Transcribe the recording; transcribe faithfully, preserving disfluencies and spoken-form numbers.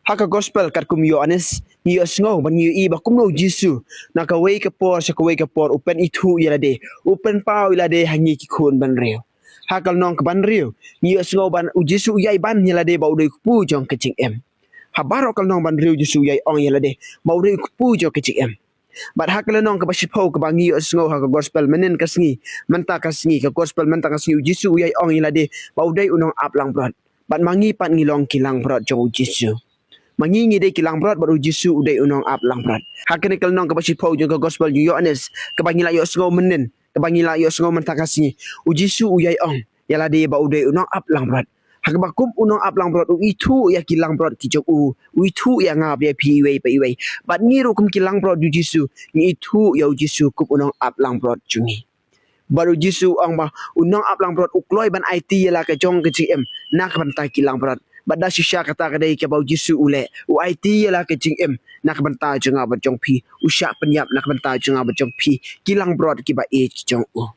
Ha ka gospel katkum u Ïoannis, ngi ïohsngew bad ngi ïohi ba kumno u Jisu, na kawei ka por sha kawei ka por, u pynithuh ïa lade, u pynpaw ïa lade ha ngi ki khun bynriew. Ha ka lynnong kaba hynriew, ngi ïohsngew ba u Jisu u ïai ban ïa lade ba u dei u kpu jong ka jingim. Ha baroh ka lynnong ba hynriew u Jisu u ïai ong ïa lade ba u dei u kpu jong ka jingim. Bad ha ka lynnong kaba shiphew kaba ngi ïohsngew ha ka gospel mynnin ka sngi, mynta ka sngi, ka gospel mynta ka sngi, u Jisu u ïai ong ïa lade ba u dei u nongap langbrot. Bad ma ngi pat ngi long ki langbrot jong u Jisu. Ma ngi ngi dei ki langbrot bad u Jisu u dei u nongap langbrot. Ha kane ka lynnong kaba shiphew jong ka gospel u Ïoannis, kaba ngi la ïohsngew mynnin, kaba ngi la ïohsngew mynta ka sngi, u Jisu u ïai ong ïa lade ba u dei u nongap langbrot. Ha kaba kum u nongap langbrot u ithuh ïa ki langbrot ki jong u, u ithuh ïa nga bad ïa phi iwei pa iwei. Bad ngi ruh kum ki langbrot u Jisu, ngi ithuh ïa u Jisu kum u nongap langbrot jong ngi. Bad u Jisu u ong ba u nongap langbrot u kloi ban aiti ïa la ka jong ka jingim na ka bynta ki langbrot. Bad da shisha kata ka dei kaba u Jisu u leh, u aiti ïa la ka jingim na ka bynta jong nga bad jong phi, u shah pynïap na ka bynta jong nga bad jong phi, ki langbrot kiba ïeit ki jong u.